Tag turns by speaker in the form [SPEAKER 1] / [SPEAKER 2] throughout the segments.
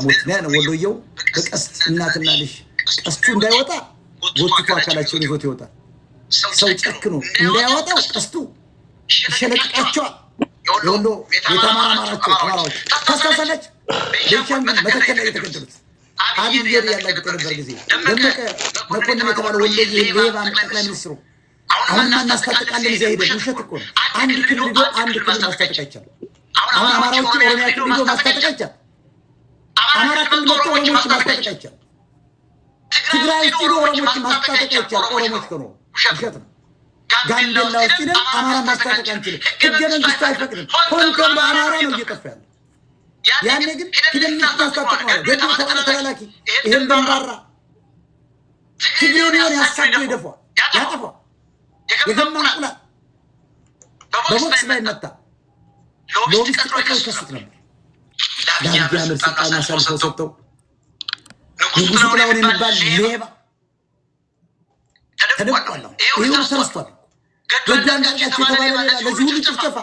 [SPEAKER 1] ሞት ነው። ወሎየው በቀስት እናትና ልጅ ቀስቱ እንዳይወጣ ጎትቶ አካላቸውን ይዞት ይወጣል። ሰው ጨክኖ እንዳያወጣው ቀስቱ ይሸለቅቃቸዋል። የወሎ ቤተ አማራ አማራቸው አማራዎች ታስታውሳለች። ቤንሻንጉል መተከል ላይ የተገደሉት አብይ ያላግጥ የነበር ጊዜ ደመቀ መኮንን የተባለ ወሎዬ ሌባ ጠቅላይ ሚኒስትሩ አሁንማ እናስታጥቃለን እዚያ ሄደን፣ ውሸት እኮ ነው። አንድ ክልል ሂዶ አንድ ክልል ማስታጠቅ አይቻልም። አሁን አማራዎችን ኦሮሚያ ክልል ሂዶ ማስታጠቅ አይቻልም። አማራ ክልል መጥቶ ኦሮሞዎችን ማስታጠቅ አይቻልም። ትግራይ ውስጥ ሂዶ ኦሮሞዎችን ማስታጠቅ አይቻልም። ኦሮሞዎች ከሆኑ ውሸት ነው። ጋምቤላ ውስጥ ሂደን አማራ ማስታጠቅ አንችልም። ህገ መንግስቱ አይፈቅድም። ሆን ተብሎ አማራ ነው እየጠፋ ያለው። ያኔ ግን ሂደን እናስታጥቅ ማለት ገዱ የተባለ ተላላኪ ይሄን ደንባራ ትግሬውን ይሆን ያሳዶ ይደፋዋል፣ ያጠፋዋል። የገማ እንቁላል በቦክስ ባይመታ lobbyist ቀጥረው ይከሱት ነበር። ለአብይ አህመድ ስልጣን አሳልፈው ሰጥተው ንጉሱ ጥላሁን የሚባል ሌባ ተደብቋል። ይሄ ሁሉ ተረስቷል። ገዱ አንዳርጋቸው የተባለ ሌባ ለዚህ ሁሉ ጭፍጨፋ፣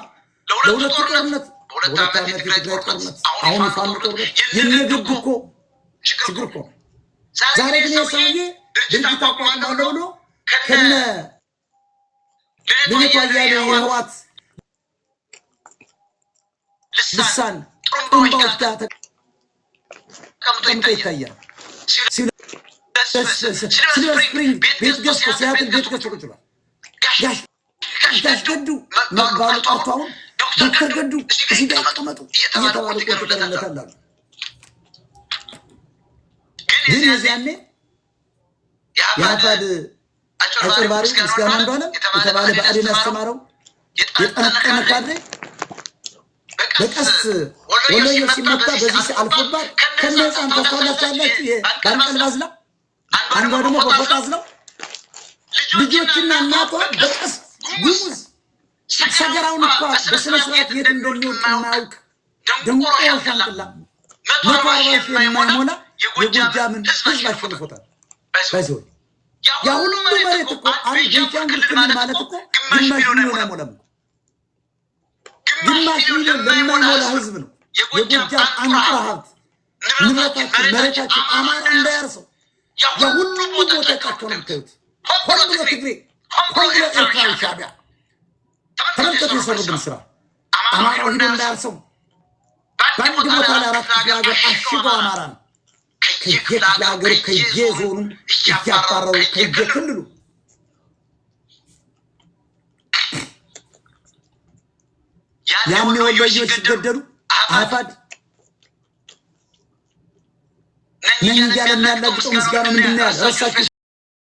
[SPEAKER 1] ለሁለቱ ጦርነት፣ በ2 ዓመት የትግራይ ጦርነት፣ አሁን የፋኖ ጦርነት የነገዱ እኮ ችግር እኮ ነው። ዛሬ ግን ይህ ሰውዬ ድርጅት አቋቁማለሁ ብሎ ከነ ልደቱ አያሌው የህወሓት ልሳን ጥሩምባዎች ጋር ተቀምጦ ይታያል። ሲልቨር ስፕሪንግ ቤት ገዝቶ፣ ሲያትል ቤት ገዝቶ ቁጭ ብሏል። ጋሽ ገዱ መባሉ ቀርቶ አሁን ዶክተር ገዱ እዚህ ጋር ይቀመጡ እየተባሉ እኮ ተቀርለታል አሉ። ግን የዚያኔ የአፋድ አጭበርባሪ ምስጋና አንዱዓለም የተባለ ብአዴን ያስተማረው የጠነቀነ ካድሬ በቀስት ወሎዬው ሲመታ በዚህ አልፎባት ከነ ህፃን ታስታውላችኋላችሁ። በአንቀልባ አዝላ አንዷ ደግሞ በፎጣ አዝለው ልጆችና እናቷ በቀስት ጉሙዝ ሰገራውን እንኳ በስነ ስርዓት የት እንደሚወድቅ የማያውቅ ደንቆሮ ሻንቅላ 140,000 የማይሞላ የጎጃምን ህዝብ አሸንፎታል። በዚህ ያ ሁሉ መሬት እኮ አንድ ቤንሻንጉል ክልል ማለት እኮ ግማሽ ሚሊዮን አይሞላም እኮ። ግማሽ ሚሊዮን ለማይሞላ ህዝብ ነው የጎጃም አንጡራ ሀብት ንብረታችን፣ መሬታችን አማራ እንዳያርሰው ያ ሁሉ ቦታ ጫቸው ነው የምታዩት። ሆን ብሎ ትግሬ፣ ሆን ብሎ ኤርትራዊ ሻዕቢያ ተመልከቱ የሰሩብን ስራ። አማራው ሂዶ እንዳያርሰው በአንድ ቦታ ላይ አራት ክፍለ ሀገር አሽገው አማራ ነው ከየክፍለ ሀገሩ ከየዞኑ እያባረሩ ከየክልሉ። ያኔ ወሎዬዎች ሲገደሉ አፋድ ነኝ እያለ የሚያላግጠው ምስጋናው ምንድን ነው ያለ? ረሳችሁ?